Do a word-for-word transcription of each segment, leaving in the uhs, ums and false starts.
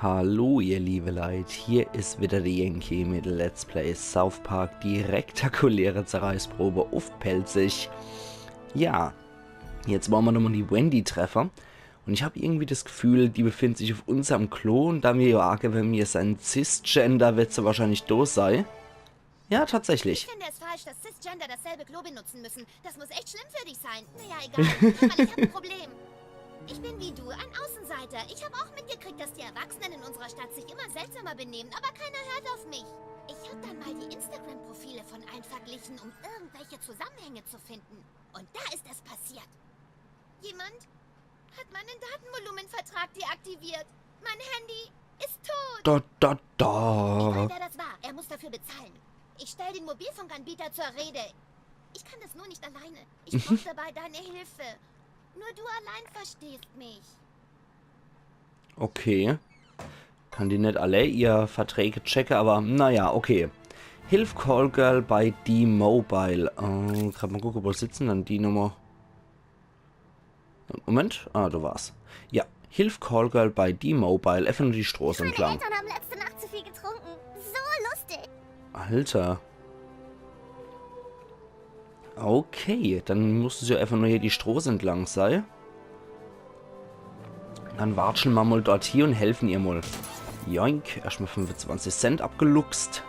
Hallo ihr liebe Leit, hier is wieder de Yankee mit Let's Play South Park, die rektakuläre Zerreißprobe uff Pälzisch. Ja, jetzt wolle mer nochmol die Wendy treffe. Un ich hab irgendwie das Gefühl, die befindt sich uff unserm Klo un da mir jo aage, wenn mir sein Cisgender, wird se wahrscheinlich do sei. Ja, tatsächlich. Ich finde es falsch, dass Cisgender dasselbe Klo benutzen müssen. Das muss echt schlimm für dich sein. Naja, egal. Hör mal, ich hab ein Problem. Ich bin wie du, ein Außenseiter. Ich hab auch mitgekriegt, dass die Erwachsenen in unserer Stadt sich immer seltsamer benehmen, aber keiner hört auf mich. Ich hab dann mal die Instagram-Profile von allen verglichen, um irgendwelche Zusammenhänge zu finden. Und da ist es passiert. Jemand hat meinen Datenvolumenvertrag deaktiviert. Mein Handy ist tot. Da, da, da. Egal, wer das war, er muss dafür bezahlen. Ich stell den Mobilfunkanbieter zur Rede. Ich kann das nur nicht alleine. Ich brauch dabei deine Hilfe. Nur du allein verstehst mich. Okay. Kann die net alle ihr Verträge checke, aber naja, okay. Hilf Callgirl bei T-Mobile. Äh, grad mal gucke, wo sitzen dann die Nummer? Moment. Ah, do war's. Ja, hilf Callgirl bei T-Mobile. Einfach nur die Stroß entlang. Meine Eltern haben letzte Nacht zu viel getrunken. So lustig. Alter. Okay, dann muss es jo einfach nur hier die Stroß entlang sei. Dann watschle mer mol dort hie un helfen ihr mol. Joink, erschtmol fünfezwanzig Cent abgeluchst.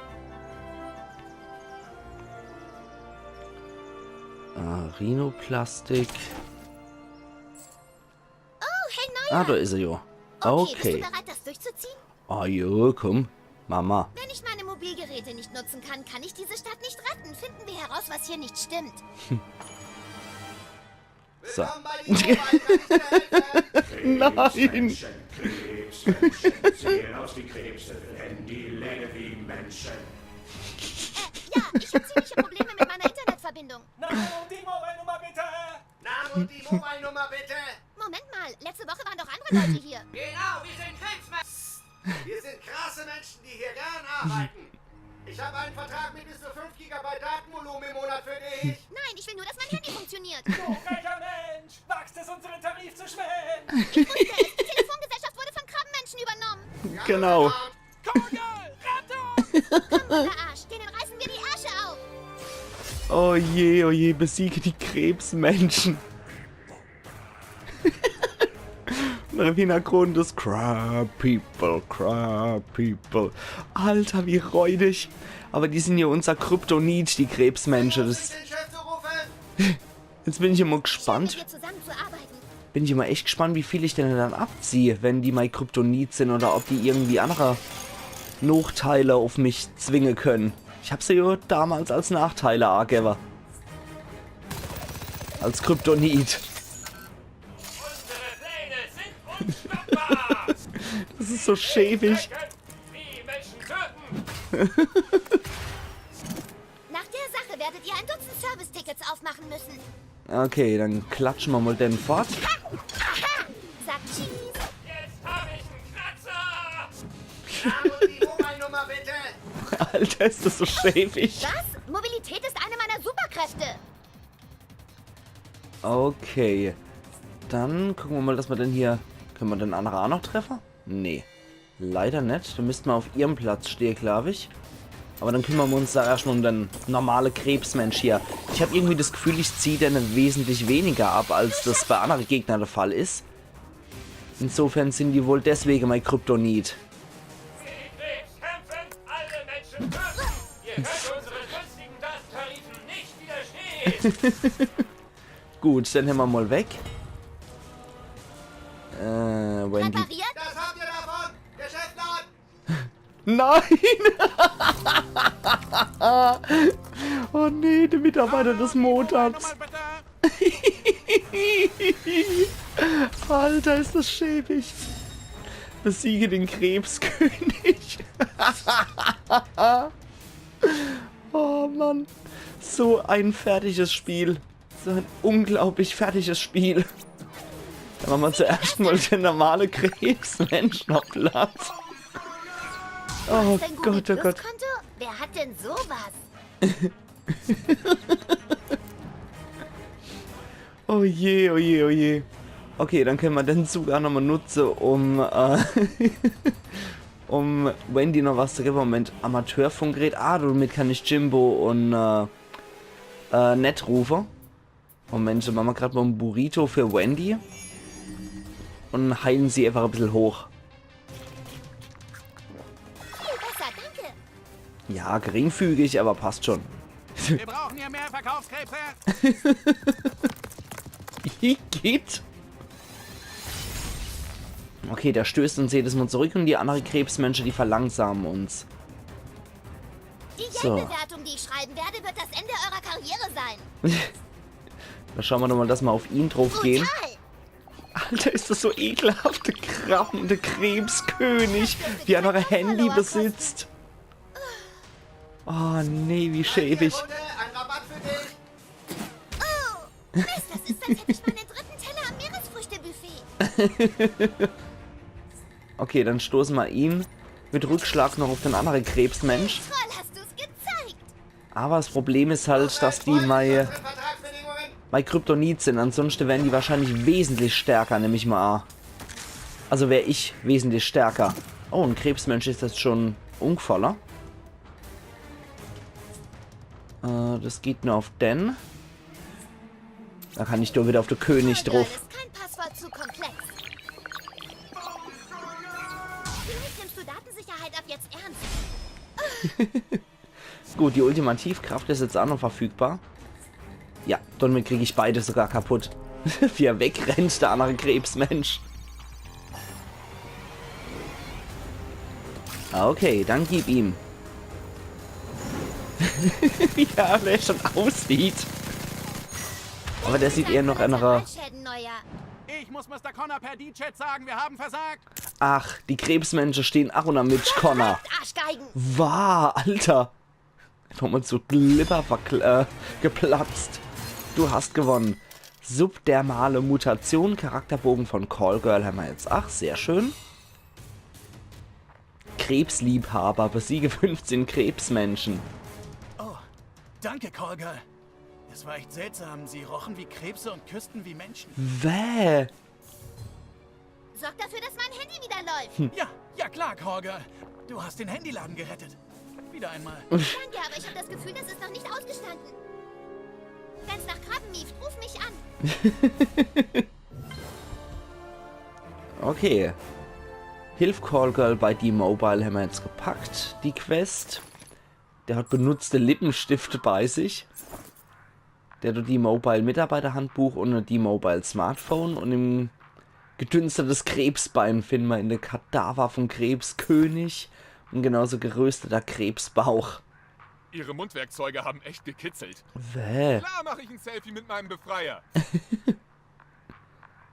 Äh, Rhinoplastik. Oh, hey, Neuer. Ah, do is er jo. Okay, bist du bereit, das durchzuziehen? Ah jo, komm, Mama. Wenn ich meine Mobilgeräte nicht nutzen kann, kann ich diese Stadt nicht retten. Finden wir heraus, was hier nicht stimmt. So. Willkommen bei T-Mobile, kann ich dir helfen? Nein. Krebsmenschen, Krebsmenschen, sehen aus wie Krebse, denn die leben wie Menschen. Äh, ja, ich hab ziemliche Probleme mit meiner Internetverbindung. Name und die Mobile-Nummer bitte! Name und die Mobile-Nummer bitte! Moment mal, letzte Woche waren doch andere Leute hier. Genau, wir sind Krebsmenschen. Wir sind krasse Menschen, die hier gern arbeiten. Ich habe einen Vertrag mit bis zu fünf Gigabyte Datenvolumen im Monat für dich. Nein, ich will nur, dass mein Handy funktioniert. Du frecher Mensch! Wagst es, unseren Tarif zu schwächen? Ich wusste es. Die Telefongesellschaft wurde von Krabbenmenschen übernommen. Genau. Kugel, Rettung! Komm, Arsch, denen reißen wir die Ärsche auf. Oh je, oh je, besiege die Krebsmenschen. Im Hintergrund is Crab People, Crab People. Alter, wie räudig. Aber die sind ja unser Kryptonit, die Krebsmenschen. Das, jetzt bin ich immer gespannt. Hier zusammenzuarbeiten. Bin ich immer echt gespannt, wie viel ich denn dann abzieh, wenn die mei Kryptonit sind oder ob die irgendwie andere Nachteile auf mich zwingen können. Ich hab se ja damals als Nachteile angegeben. Als Kryptonit. Unsere Pläne sind unstoppbar! Das ist so schäbig. Wir können die Menschen töten! Nach der Sache werdet ihr ein Dutzend Service-Tickets aufmachen müssen. Okay, dann klatschen wir mal den fort. Sag Cheese. Jetzt hab ich einen Kratzer! Name und die Mobile-Nummer bitte! Alter, ist das so schäbig. Was? Mobilität ist eine meiner Superkräfte. Okay. Dann gucken wir mal, dass wir den hier, können wir den anderen auch noch treffen? Nee. Leider net. Da müssten wir auf ihrem Platz stehen, glaub ich. Aber dann kümmern wir uns da erstmal um den normale Krebsmensch hier. Ich hab irgendwie das Gefühl, ich zieh denen wesentlich weniger ab, als das bei anderen Gegnern der Fall ist. Insofern sind die wohl deswegen mein Kryptonit. Alle Menschen töten! Ihr könnt unseren günstigen Datentarifen nicht widerstehen! Gut, dann hämmer mal weg. Äh, Wendy. Repariert? Das habt ihr davon! Geschäft laden! Nein! Oh nee, der Mitarbeiter des Montags. Alter, ist das schäbig. Besiege den Krebskönig. Oh Mann. So ein fertiges Spiel. So ein unglaublich fertiges Spiel. Dann machen wir zuerst mal den normale Krebsmenschen auf Platt. Oh Gott, oh Gott. Wer hat denn sowas? Oh je, oh je, oh je. Okay, dann kenne mer den Zug aa nochmal nutze, um, äh, um Wendy noch was zu gewwe. Moment, Amateurfunkgerät. Ah, domit kann ich Jimbo un, äh, äh, Ned rufe. Moment, dann mache mer grad mal en Burrito für Wendy. Un heile se einfach e bissel hoch. Viel besser, danke. Ja, geringfügig, awwer passt schon. Wir brauchen hier mehr Verkaufskrebse. Igitt. Okay, der stößt uns jedes Mal zurück un die annere Krebsmensche, die verlangsame uns. Die So. Yelp-Bewertung, die ich schreiben werde, wird das Ende eurer Karriere sein. Dann schaue mer doch mal, dass mer uff ihn druffgehe. Brutal! Alter, is das so ekelhaft, der Krabben, der Krebskönig, wie er noch e Handy besitzt. Oh nee, wie schäbig. Runde, ein Rabatt für dich. Oh, Mist, das ist, als hätte ich meinen dritten Teller am Meeresfrüchtebuffet. Okay, dann stoße mer ihn mit Rückschlag noch uff den annere Krebsmensch. Toll, hast du's gezeigt. Awwer das Problem is halt, dass die mei, mei Kryptonit sin. Ansonschte wären die wahrscheinlich wesentlich stärker, nemm ich mal aa. Also wär ich wesentlich stärker. Oh, en Krebsmensch is jetzt schon umgefalle. Äh, das geht nur uff den. Do kann ich doch wieder uff de König druff. Ist kein Passwort zu komplex. Vielleicht nimmst du Datensicherheit ab jetzt ernst. Gut, die Ultimativkraft is jetzt aa noch verfügbar. Ja, domit krieg ich beide sogar kaputt. Wie er wegrennt, der annere Krebsmensch. Ah, okay, dann gib ihm. Wie er schon aussieht. Awwer der sieht eher noch aa. Schäden, neuer. Ich muss Mister Connor per D-Chat sagen, wir haben versagt. Ach, die Krebsmensche stehn aa unner Mitch Connor. Arschgeigen. Wah, Alter. Nochmal so glipper verkl-, äh, geplatzt. Du hast gewonnen. Subdermale Mutation, Charakterbogen von Call Girl hämmer jetzt. Ach, sehr schön. Krebsliebhaber, besiege fünfzehn Krebsmenschen. Oh, danke, Call Girl. Es war echt seltsam. Sie rochen wie Krebse und küssten wie Menschen. Wäh? Sorg dafür, dass mein Handy wieder läuft. Ja, ja klar, Call Girl. Du hast den Handyladen gerettet. Wieder einmal. Danke, aber ich habe das Gefühl, das ist noch nicht ausgestanden. Wenn's nach Krabben mieft, ruf mich an. Okay. Hilf Call Girl bei T-Mobile hämmer jetzt gepackt, die Quest. Der hat benutzte Lippenstifte bei sich. Der hat e T-Mobile-Mitarbeiterhandbuch un e T-Mobile-Smartphone un im gedünstetes Krebsbein finden mer in de Kadaver vom Krebskönig un genauso gerösteter Krebsbauch. Ihre Mundwerkzeuge haben echt gekitzelt. Wäh. Klar mache ich ein Selfie mit meinem Befreier.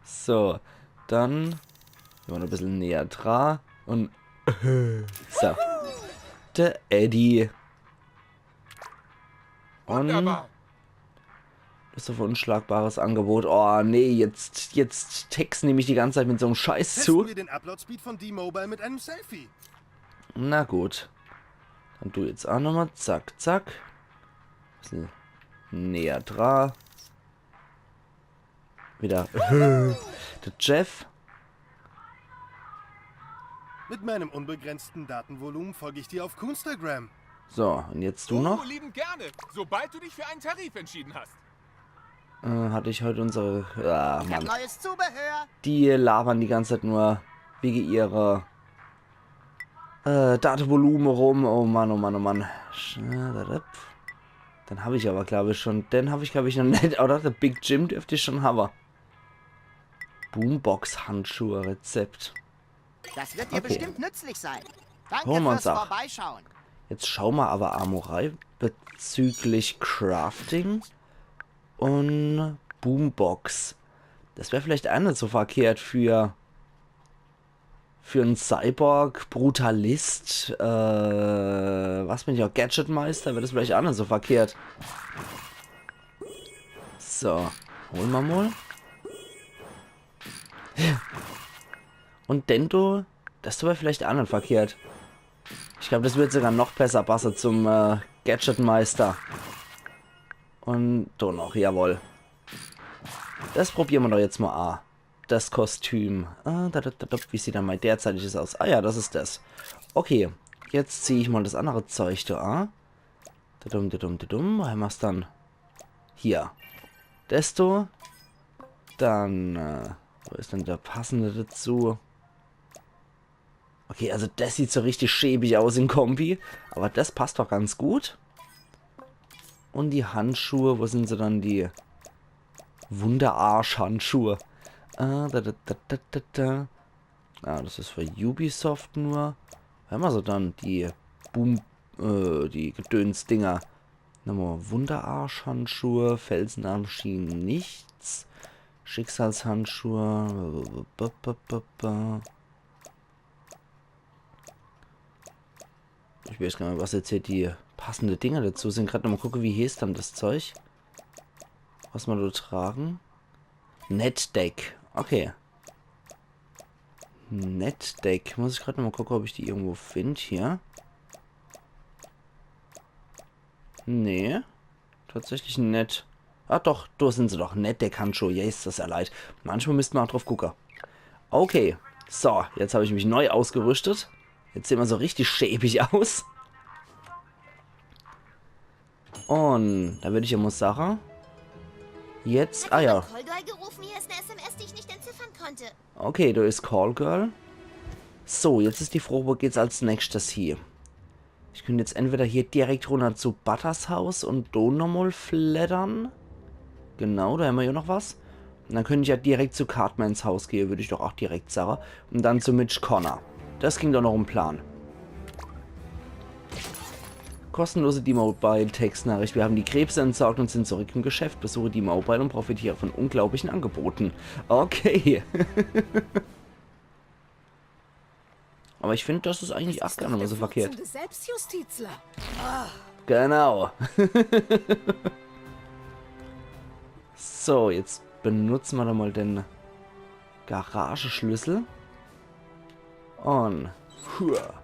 So, dann gehn mer noch e bissel näher dra un so. Der Eddie. Un wunderbar. Das is e unschlagbares Angebot. Oh nee, jetzt, jetzt texten die mich die ganze Zeit mit so'm Scheiß zu. Testen wir den Upload-Speed von T-Mobile mit einem Selfie. Na gut. Dann du jetzt aa nochmal. Zack, zack. Bissel näher dra. Wieder. Der Jeff. Mit meinem unbegrenzten Datenvolumen folge ich dir auf Coonstagram. So, un jetzt du noch. Oh, liebend gerne, sobald du dich für einen Tarif entschieden hast. Äh, hat ich heut unsere, ah, Mann. Neues Zubehör. Die labern die ganze Zeit nur wege ihrer, äh, Datevolume rum. Oh Mann, oh Mann, oh Mann. Sch-, äh, da, da. Den hab ich aber, glaub ich, schon. Den hab ich, glaub ich, noch net. Oder der Big Jim dürft ich schon haben. Boombox-Handschuhe-Rezept. Das wird dir bestimmt nützlich sein. Danke fürs Vorbeischauen. Jetzt schau mer aber aa mo rei bezüglich Crafting un Boombox. Das wär vielleicht aa net so verkehrt für, für en Cyborg, Brutalist, äh, was bin ich noch, Gadgetmeister, wär das vielleicht aa net so verkehrt. So, hol mer mol. Un Dendo, das wär vielleicht aa net verkehrt. Ich glaub, das wird sogar noch besser passe zum, äh, Gadgetmeister. Un do noch, jawohl. Das probiere mer doch jetzt mo aa. das Kostüm. Ah, da, da, da, da, wie sieht dann mein derzeitiges aus? Ah ja, das is das. Okay, jetzt zieh ich mal das andere Zeug do a. Dadum, dadum, dadum. Wo hämmer's dann? Hier. Desto. Dann, äh, wo is dann der passende dazu? Okay, also das sieht so richtig schäbig aus in Kombi. Aber das passt doch ganz gut. Und die Handschuhe, wo sind se dann, die Wunderarsch-Handschuhe? Äh, da, da, da, da, da, da. Ah, das is für Ubisoft nur. Hämmer so dann die Boom, äh, die Gedönsdinger. Nochmal Wunderarsch-Handschuhe, Felsenarm schien nichts. Schicksalshandschuhe. Ba, ba, ba, ba, ba. Ich weiß gar net, was jetzt hier die passende Dinger dazu sind. Grad nochmal gucke, wie heeßt dann das Zeug? Was mer do tragen? Netdeck. Okay. Netdeck. Muss ich grad nochmal gucke, ob ich die irgendwo find hier. Nee. Tatsächlich net. Ah doch, do sind se doch. Netdeck-Handschuhe. Jesus, is ja leid. Manchmal misst mer auch drauf gucke. Okay. So, jetzt hab ich mich neu ausgerüstet. Jetzt sehn mer so richtig schäbig aus. Und da würd ich ja mal sache. Jetzt, ah ja. Hat jemand Call Girl gerufen? Hier ist eine S M S, die ich nicht entziffern konnte. Okay, do is Call Girl. So, jetzt is die Frage, wo geht's als nächstes hie? Ich könnt jetzt entweder hier direkt runner zu Butters Haus und do nochmal fleddern. Genau, do hämmer ja noch was. Und dann könnt ich ja direkt zu Cartmans Haus gehe, würd ich doch auch direkt sache. Und dann zu Mitch Connor. Das ging doch noch im Plan. Kostenlose T-Mobile-Textnachricht. Wir haben die Krebse entsorgt und sind zurück im Geschäft. Besuche T-Mobile und profitiere von unglaublichen Angeboten. Okay. Aber ich find, das is eigentlich auch gar net mal so verkehrt. Selbstjustizler. Genau. So, jetzt benutze mer doch mal den Garageschlüssel. Und hua.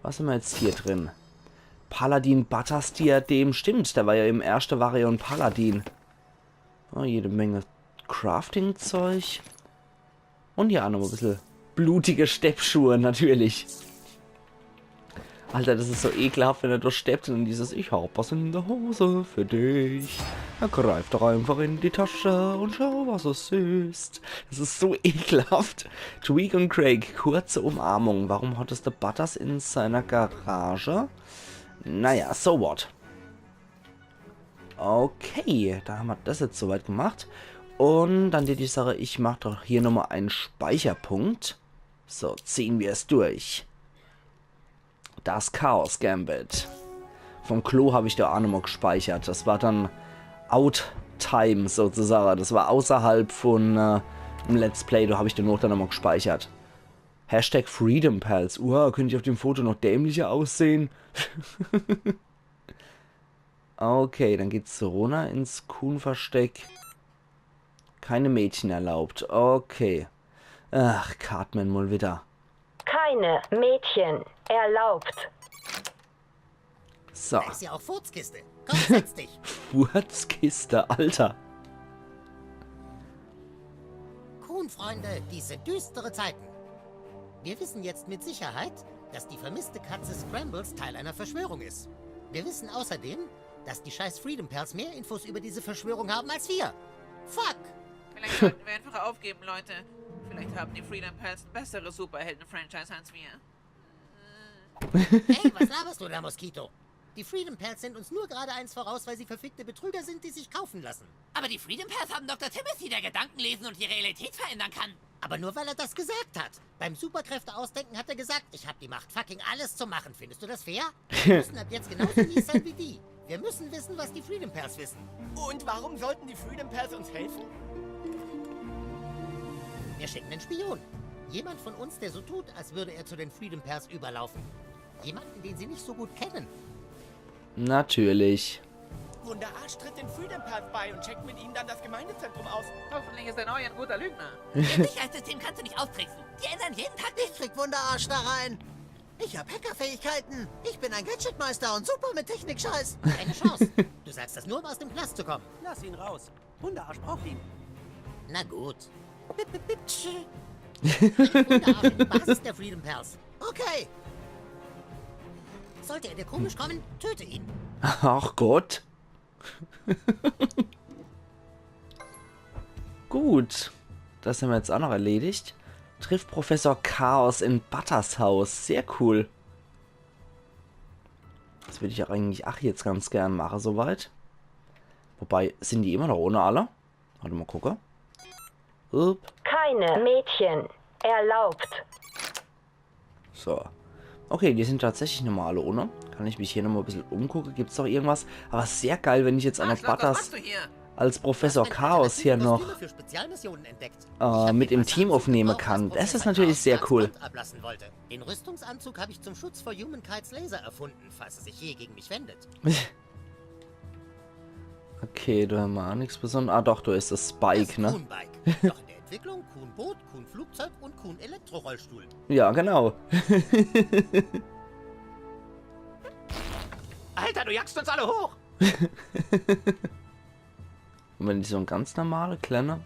Was hämmer jetzt hier drin? Paladin Butters Diadem, stimmt, der war ja im erschte war er ja en Paladin. Oh, jede Menge Crafting-Zeug. Und ja, nochmal e bissel blutige Steppschuhe, natürlich. Alter, das is so ekelhaft, wenn er do steppt und dann dieses „Ich hab was in der Hose für dich. Na, greif doch einfach in die Tasche und schau, was es ist.“ Das is so ekelhaft. Tweek und Craig, kurze Umarmung. Warum hat es der Butters in seiner Garage? Naja, so what. Okay, da hämmer das jetzt soweit gemacht. Und dann die, die Sache, ich mach doch hier nochmal en Speicherpunkt. So, ziehen wir's durch. Das Chaos Gambit. Vom Klo hab ich do auch nochmal gespeichert. Das war dann Outtime sozusagen. Das war außerhalb von äh, dem Let's Play, do hab ich den Not dann nochmal gespeichert. Hashtag Freedom Pals. Uah, könnte ich auf dem Foto noch dämlicher aussehen? Okay, dann geht's runner ins Kuhnversteck. Keine Mädchen erlaubt. Okay. Ach, Cartman mal wieder. Keine Mädchen erlaubt. So. Da ist ja auch Furzkiste. Komm, setz dich. Furzkiste, Alter. Kuhn, Freunde, diese düstere Zeiten. Wir wissen jetzt mit Sicherheit, dass die vermisste Katze Scrambles Teil einer Verschwörung ist. Wir wissen außerdem, dass die scheiß Freedom Pals mehr Infos über diese Verschwörung haben als wir. Fuck! Vielleicht sollten wir einfach aufgeben, Leute. Vielleicht haben die Freedom Pals ein besseres Superhelden-Franchise als wir. Ey, was laberst du da, Mosquito? Die Freedom Pals sind uns nur gerade eins voraus, weil sie verfickte Betrüger sind, die sich kaufen lassen. Aber die Freedom Pals haben Doktor Timothy, der Gedanken lesen und die Realität verändern kann. Aber nur weil er das gesagt hat. Beim Superkräfte ausdenken hat er gesagt, ich hab die Macht, fucking alles zu machen. Findest du das fair? Wir müssen ab jetzt genauso mies sein wie die. Wir müssen wissen, was die Freedom Pals wissen. Und warum sollten die Freedom Pals uns helfen? Wir schicken einen Spion. Jemand von uns, der so tut, als würde er zu den Freedom Pals überlaufen. Jemanden, den sie nicht so gut kennen. Natürlich. Wunderarsch tritt den Freedom Pals bei und checkt mit ihnen dann das Gemeindezentrum aus. Hoffentlich ist er neu ein guter Lügner. Ihr Sicherheitssystem kannst du nicht austricksen. Die ändern jeden Tag. Ich krieg Wunderarsch da rein. Ich hab Hackerfähigkeiten. Ich bin ein Gadgetmeister und super mit Technikscheiß. Keine Chance. Du sagst das nur, um aus dem Knast zu kommen. Lass ihn raus. Wunderarsch braucht ihn. Na gut. Bip, bip, bip, tsch. Funde auf der Basis der Freedom Pals. Okay. Sollte er dir komisch kommen, töte ihn. Ach Gott. Gut. Das hämmer jetzt auch noch erledigt. Trifft Professor Chaos in Butters Haus. Sehr cool. Das würd ich auch eigentlich ach jetzt ganz gern mache, soweit. Wobei, sind die immer noch ohne alle? Warte mal, gucke. Upp. Keine Mädchen erlaubt. So. Okay, die sind tatsächlich nochmal alle ohne. Kann ich mich hier nochmal ein bisschen umgucken? Gibt's doch irgendwas? Aber sehr geil, wenn ich jetzt an der Arschloch, was Butters machst du hier? Als Professor Chaos hier noch, äh, mit im Team aufnehmen kann. Das ist natürlich sehr cool. Ablassen wollte. Den Rüstungsanzug habe ich zum Schutz vor Humankids Laser erfunden, falls er sich je gegen mich wendet. Okay, da hämmer auch nichts Besonderes. Ah, doch, da ist das Bike, ne? Coon-Bike. Doch in der Entwicklung Coon-Boot, Coon-Flugzeug und Coon-Elektrorollstuhl. Ja, genau. Alter, du jagst uns alle hoch! Und wenn ich so ein ganz normale, kleiner...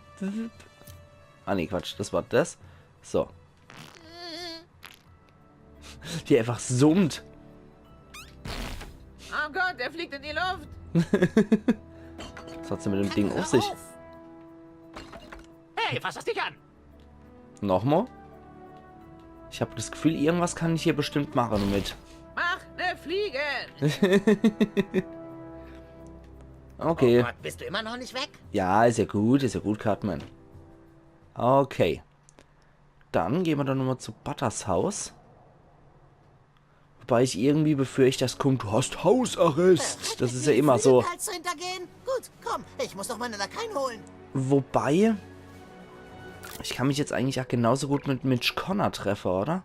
Ah, nee, Quatsch, das war das. So. Die einfach summt. Oh Gott, er fliegt in die Luft. Was hat's denn mit dem Ding auf sich? Hey, fass das nicht an! Nochmal? Ich hab das Gefühl, irgendwas kann ich hier bestimmt machen damit. Mach ne Fliege! Okay. Oh Gott, bist du immer noch nicht weg? Ja, ist ja gut, ist ja gut, Cartman. Okay. Dann gehen wir dann nochmal zu Butters Haus. Wobei ich irgendwie befürchte, das kommt, du hast Hausarrest. Das ist ja immer so. Kannst du hintergehen? Gut, komm, ich muss noch meine Lakaien holen. Wobei, ich kann mich jetzt eigentlich auch genauso gut mit Mitch Connor treffen, oder?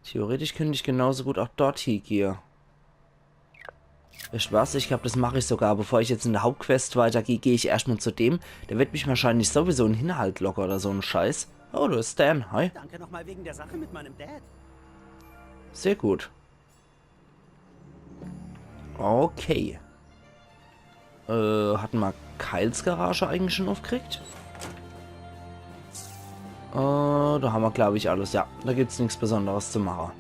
Theoretisch könnte ich genauso gut auch dort hingehen. Wisst ihr was? Ich glaub, das mache ich sogar. Bevor ich jetzt in der Hauptquest weitergehe, gehe ich erstmal zu dem. Der wird mich wahrscheinlich sowieso in Hinterhalt locken oder so ein Scheiß. Oh, da ist Stan. Hi. Danke nochmal wegen der Sache mit meinem Dad. Sehr gut. Okay. Äh, hatten wir Kyles Garage eigentlich schon aufgekriegt? Äh, da haben wir, glaube ich, alles. Ja, da gibt's nichts Besonderes zu machen.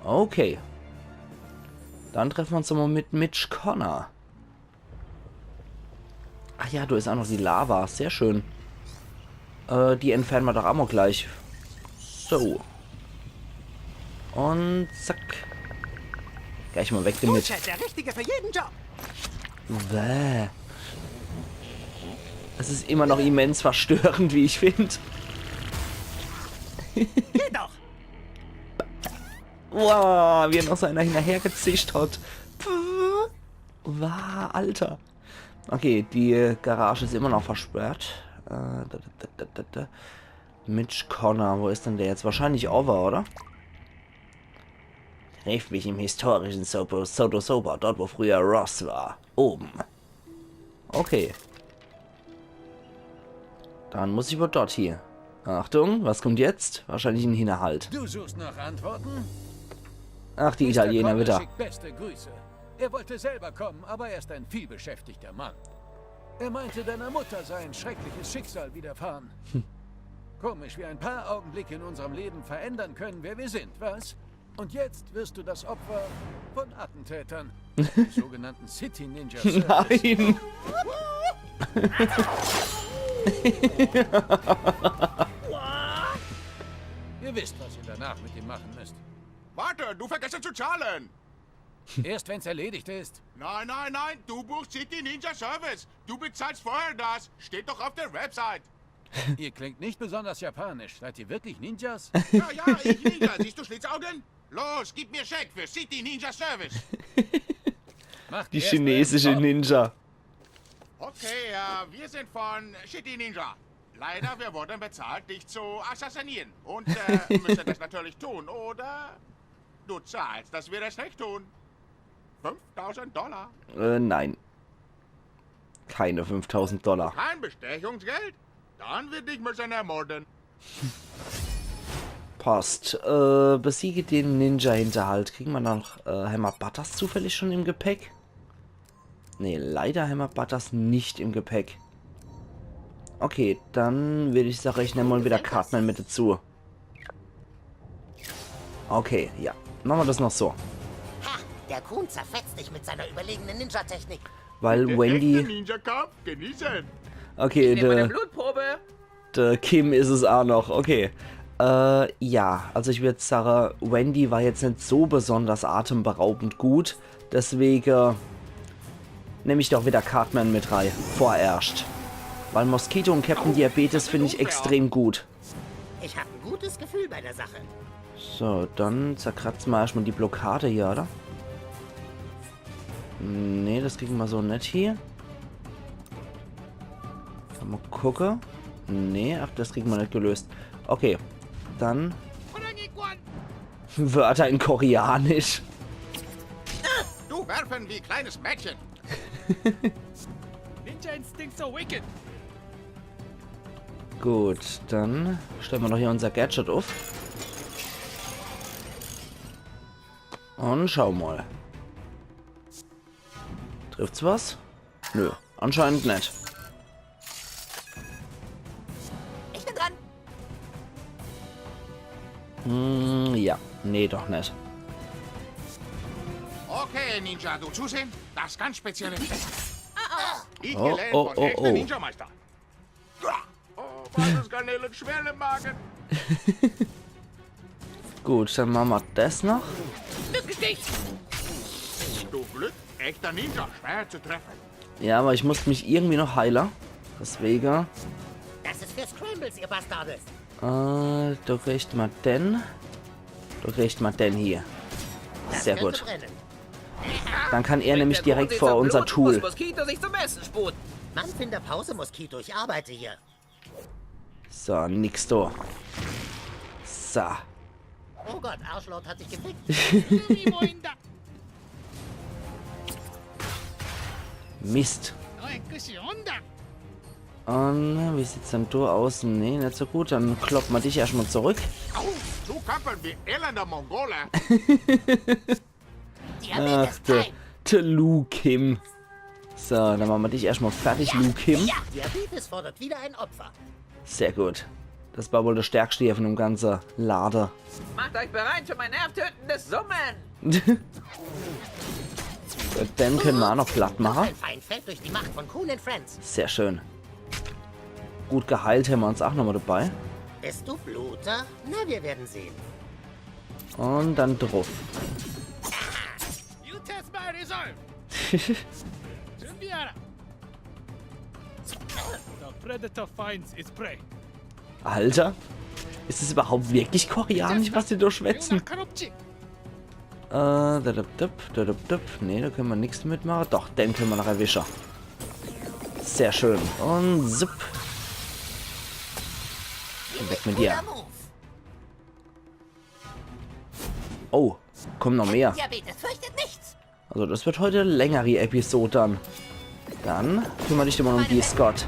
Okay. Dann treffen wir uns nochmal mit Mitch Connor. Ach ja, da ist auch noch die Lava. Sehr schön. Äh, die entfernen wir doch auch mal gleich. So. Und zack. Gleich mal weg damit. Bullshit, der Richtige für jeden Job. Bäh. Das ist immer noch immens verstörend, wie ich finde. Geht doch. Wow, wie er noch so einer hinterhergezischt hat. Wow, Alter. Okay, die Garage ist immer noch versperrt. Äh, da, da, da, da, da. Mitch Connor, wo ist denn der jetzt? Wahrscheinlich over, oder? Triff mich im historischen Soto, Soto Sober, dort wo früher Ross war. Oben. Okay. Dann muss ich wohl dort hier. Achtung, was kommt jetzt? Wahrscheinlich ein Hinterhalt. Du suchst nach Antworten? Ach, die Italiener wieder. Mister Connor schickt beste Grüße. Er wollte selber kommen, aber er ist ein vielbeschäftigter Mann. Er meinte, deiner Mutter sei ein schreckliches Schicksal widerfahren. Komisch, wie ein paar Augenblicke in unserem Leben verändern können, wer wir sind, was? Und jetzt wirst du das Opfer von Attentätern, dem sogenannten City Ninja Service. Nein! Ihr wisst, was ihr danach mit ihm machen müsst. Warte, du vergisst zu zahlen! Erst wenn's erledigt ist. Nein, nein, nein, du buchst City Ninja Service. Du bezahlst vorher das. Steht doch auf der Website. Ihr klingt nicht besonders japanisch. Seid ihr wirklich Ninjas? Ja, ja, ich Ninja. Siehst du Schlitzaugen? Los, gib mir Scheck für City Ninja Service. Macht die erst chinesische euren Job. Ninja. Okay, äh, wir sind von City Ninja. Leider, wir wurden bezahlt, dich zu assassinieren. Und, äh, müssen das natürlich tun, oder? Du zahlst, dass wir das nicht tun. Fünftausend Dollar. Äh, nein. Keine fünftausend Dollar. Kein Bestechungsgeld? Dann wird dich müssen ermorden. Passt. Äh, besiege den Ninja-Hinterhalt. Kriegen wir noch, äh, hämmer Butters zufällig schon im Gepäck? Nee, leider hämmer Butters nicht im Gepäck. Okay, dann würd ich sage, ich nemm mal wieder Cartman mit dazu. Okay, ja. Mache mer das noch so. Ha, der Khun zerfetzt dich mit seiner überlegenen Ninja-Technik. Weil Wendy. Ninja-Kampf, genießen. Okay, Nehmen wir eine der, Blutprobe. der Kim is es auch noch. Okay. Äh, ja, also ich würd sage, Wendy war jetzt net so besonders atemberaubend gut. Deswege nemm ich doch wieder Cartman mit rei. Vorerscht. Weil Mosquito und Captain Diabetes find ich extrem gut. Ich hab ein gutes Gefühl bei der Sache. So, dann zerkratze mer erschtmal die Blockade hier, oder? Nee, das kriege mer so net hier. Mal gucke. Nee, ach, das kriege mer net gelöst. Okay, dann Wörter in Koreanisch. Du werfen wie kleines Mädchen. Ninja instincts awakened. Gut, dann stelle mer doch hier unser Gadget uff. Und schau mal. Trifft's was? Nö, anscheinend net. Ich bin dran. Hm, ja. Nee, doch net. Okay, Ninja, du zusehen. Das ganz spezielle. Ich Oh, gelernt oh, von oh, echter oh. Ninja-Meister. Oh, Basiskanäle, Schwelle, Magen. Gut, dann mache mer das noch. Mückenstich. Du Glück, echter Ninja, schwer zu treffen. Ja, aber ich muss mich irgendwie noch heile. Deswege. Das ist für Scrambles, ihr Bastarde. Äh, do kriegt mer den. Do kriegt mer den hier. Sehr Könnte gut. Brennen. Dann kann er nämlich direkt vor unser Tool. Mosquito sich zum Essen sputen. Mann, finde Pause, Mosquito. Ich arbeite hier. So, nix do. So. Oh Gott, Arschlord hat dich gefickt. Mist. Und wie sieht's dann do aus? Nee, net so gut. Dann kloppe mer dich erstmal zurück. Au, du Kampel wie elender Mongole. Ach, der, der Lu Kim. So, dann mache mer dich erstmal fertig, Lu Kim. Diabetes fordert wieder ein Opfer. Sehr gut. Das war wohl der stärkste hier von dem ganzen Lade. Macht euch bereit für mein nervtötendes Summen. Den können mer auch noch platt mache. Ein Feind fällt durch die Macht von Khun and Friends. Sehr schön. Gut, geheilt hämmer uns auch nochmal dabei. Bist du Bluter? Na, wir werden sehen. Und dann drauf. You test my resolve. Jumbiara. The predator finds its prey. Alter, is es überhaupt wirklich koreanisch, was die do schwätzen? Karopchi. Äh, da, da, da, da, da, da. Nee, da können mer nix mitmache. Doch, den können mer noch erwische. Sehr schön. Und zip. Weg mit dir. Oh, kommen noch mehr. Diabetes fürchtet nichts. Also das wird heute länger, die Episode dann. Dann kümmer dich immer um die, Scott.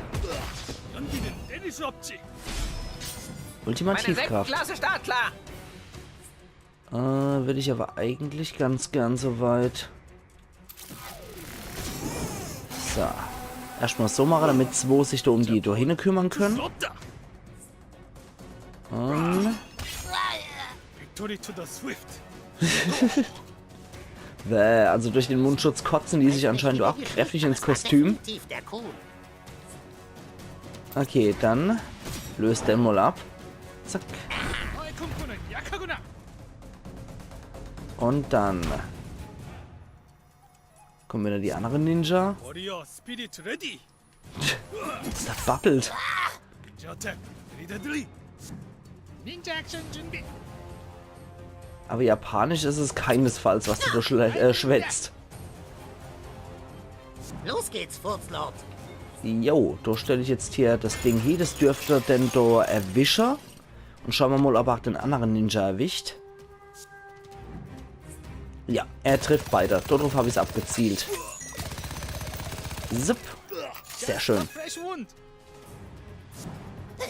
Yonki den Dennis Opchi. Meine Ultimativkraft. Sektenglas ist startklar. Äh, will ich aber eigentlich ganz gern soweit. So. Erstmal so mache, damit zwo sich da um die da hinne kümmern können. Lotta. Und Victory to the swift. Bäh, also durch den Mundschutz kotzen die sich anscheinend auch kräftig ins Kostüm. Definitiv der Khun. Okay, dann löst den mal ab. Zack. Oi, Kunkuna, Yakaguna. Und dann kommen wieder die anderen Ninja. Warrior Spirit ready. Da babbelt. Ninja attack. Ready, deadly. Ninja action, Junbi. Aber Japanisch ist es keinesfalls, was du da schle- äh, schwätzt. Los geht's, Furzlord. Jo, da stell ich jetzt hier das Ding hier. Das dürfte den da erwische. Und schauen wir mal, ob er auch den anderen Ninja erwischt. Ja, er trifft beide. Darauf habe ich's abgezielt. Zip. Sehr schön. Fresh wound.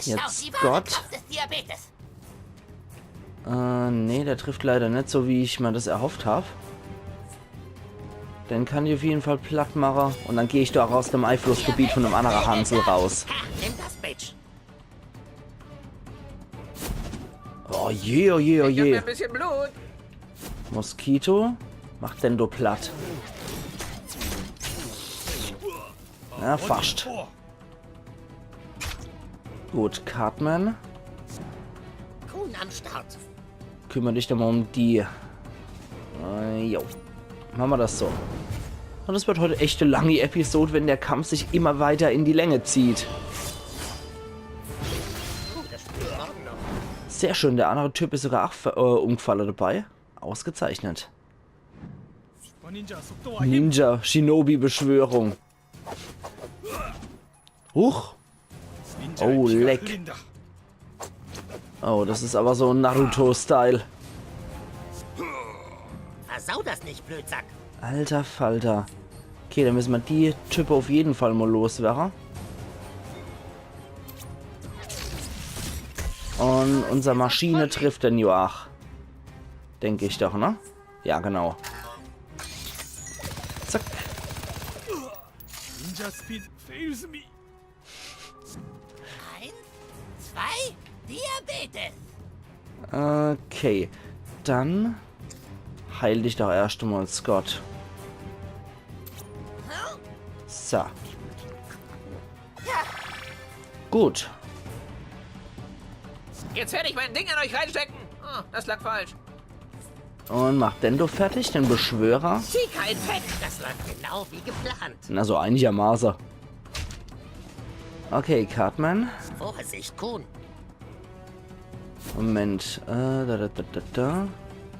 Jetzt Scott. Des Diabetes. Äh, nee, der trifft leider nicht so, wie ich mir das erhofft habe. Den kann ich auf jeden Fall platt mache. Und dann gehe ich da auch aus dem Einflussgebiet von dem anderen Hansel raus. Ha, nimm das, Bitch. Oh je, oh je, oh Ich hab mir je. Ein bisschen Blut. Mosquito. Mach Dendo platt. Ja, fascht. Gut, Cartman. Khun am Start. Kümmer dich doch mal um die. Äh, jo. Mache mer das so. Und es wird heute echt e langi Episode, wenn der Kampf sich immer weiter in die Länge zieht. Uh, das spielt morgen noch. Sehr schön, der andere Typ is sogar ach ver- äh, umgfalle dabei. Ausgezeichnet. Ninja-Shinobi-Beschwörung. Huch. Oh, leck. Oh, das is aber so Naruto-Style. Versau das nicht, Blödsack. Alter Falter. Okay, dann müsse mer die Type auf jeden Fall mal loswerre. Und unser Maschine trifft den jo ach. Denk ich doch, ne? Ja, genau. Zack. Ninja speed fails me. Eins, zwei, Diabetes. Okay, dann heil dich doch erscht mal, Scott. So. Gut. Jetzt werde ich mein Ding in euch reinstecken. Oh, das lag falsch. Und mach Dendo fertig, den Beschwörer. Chica infekt. Das läuft genau wie geplant. Na, so einigermaße. Okay, Cartman. Vorsicht, Khun. Moment. Äh, da, da, da, da, da.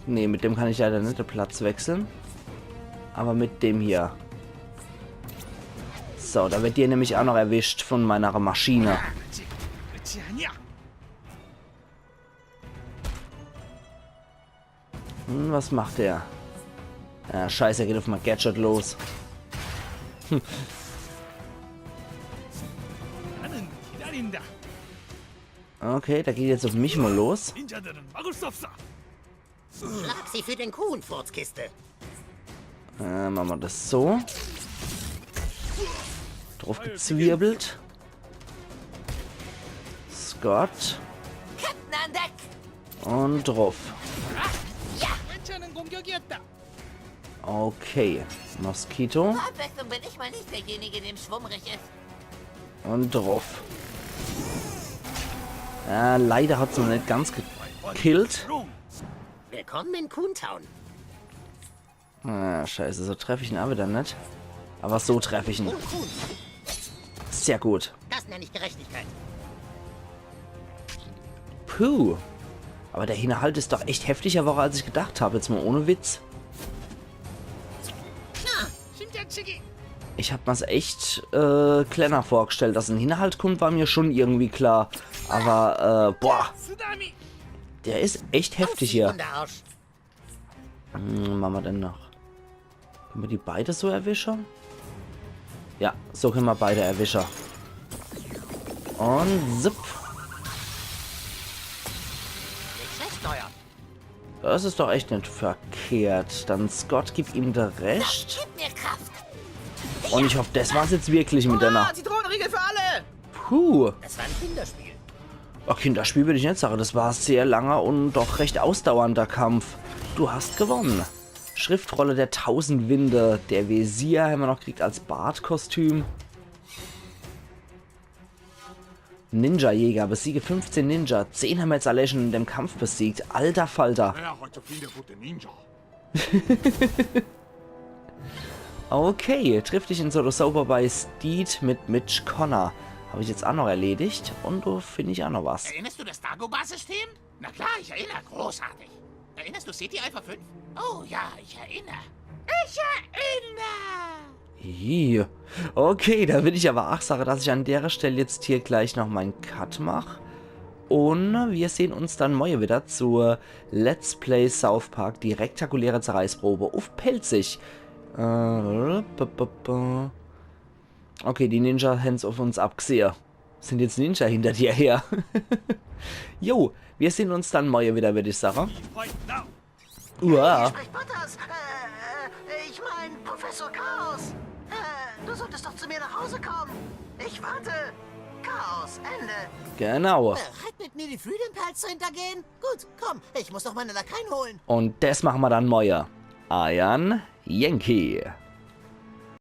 Nee, mit dem kann ich leider net de Platz wechsle. Aber mit dem hier. So, da wird der nämlich auch noch erwischt von meiner Maschine. Hm, was macht der? Ja, scheiße, er geht auf mein Gadget los. Hm. Okay, der geht jetzt auf mich mal los. Ninja-Deren, Magus-Sopsa. Schlag sie für den Khun, Furzkiste. Äh, mache mer das so. Draufgezwirbelt. Scott. Captain an Deck. Und drauf. 괜찮은 공격이었다. Okay. Mosquito. Zur Abwechslung bin ich mal nicht derjenige, dem schwummrig ist. Und drauf. Ja, leider hat's noch net ganz gekillt. Willkommen in Khun Town. Ah, scheiße, so treff ich ihn auch wieder net. Aber so treff ich ihn. Und Khun. Sehr gut. Das nenne ich Gerechtigkeit. Puh. Aber der Hinterhalt is doch echt heftiger worre, als ich gedacht hab. Jetzt mal ohne Witz. Na, 심장치기. Ich hab mir's echt äh, kleiner vorgestellt. Dass en Hinterhalt kommt, war mir schon irgendwie klar. Aber, äh, boah, Tsunami. der is echt heftig hier. Von der Arsch. Hm, was mache mer denn noch? Könne mer die beide so erwische? Ja, so könne mer beide erwische. Und zip. Nicht schlecht, Neuer. Das is doch echt net verkehrt. Dann Scott, gib ihm de Rest. Gib mir Kraft. Und ich hoff, das war's jetzt wirklich mit der Ah, Nacht. Zitronenriegel für alle! Puh. Das war ein Kinderspiel. Oh, Kinderspiel würd ich net sage. Das war sehr langer und doch recht ausdauernder Kampf. Du hast gewonnen. Schriftrolle der tausend Winde. Der Wesir hämmer noch gekriegt als Bartkostüm. Ninja-Jäger. Besiege fünfzehn Ninja. Zehn hämmer jetzt alle schon in dem Kampf besiegt. Alter Falter. Wer heute viele gute Ninja? Okay, triff dich in Solo Sober bei Steed mit Mitch Connor. Hab ich jetzt auch noch erledigt. Und do find ich auch noch was. Erinnerst du das Dagobah-System? Na klar, ich erinnere. Großartig. Erinnerst du City Alpha fünf? Oh ja, ich erinnere. Ich erinnere. Hi. Okay, da würd ich aber auch sage, dass ich an dere Stell jetzt hier gleich noch mein Cut mach. Und wir sehen uns dann morje wieder zur Let's Play South Park, die rektakuläre Zerreißprobe uff Pälzisch. Äh, b -b -b Okay, die Ninja hän's uff uns abgsehe. Sind jetzt Ninja hinter dir her? Jo, wir sehen uns dann morje wieder, würd ich sage. Fight now. Uah. Sprich Butters. Äh, ich mein, Professor Chaos. Äh, du solltest doch zu mir nach Hause kommen. Ich warte. Aus, Ende. Genau. Bereit, mit mir die Freedom Pals zu hintergehen? Gut, komm, ich muss noch meine Lakaien holen. Und des mache ma dann morje. Eiern Yankee.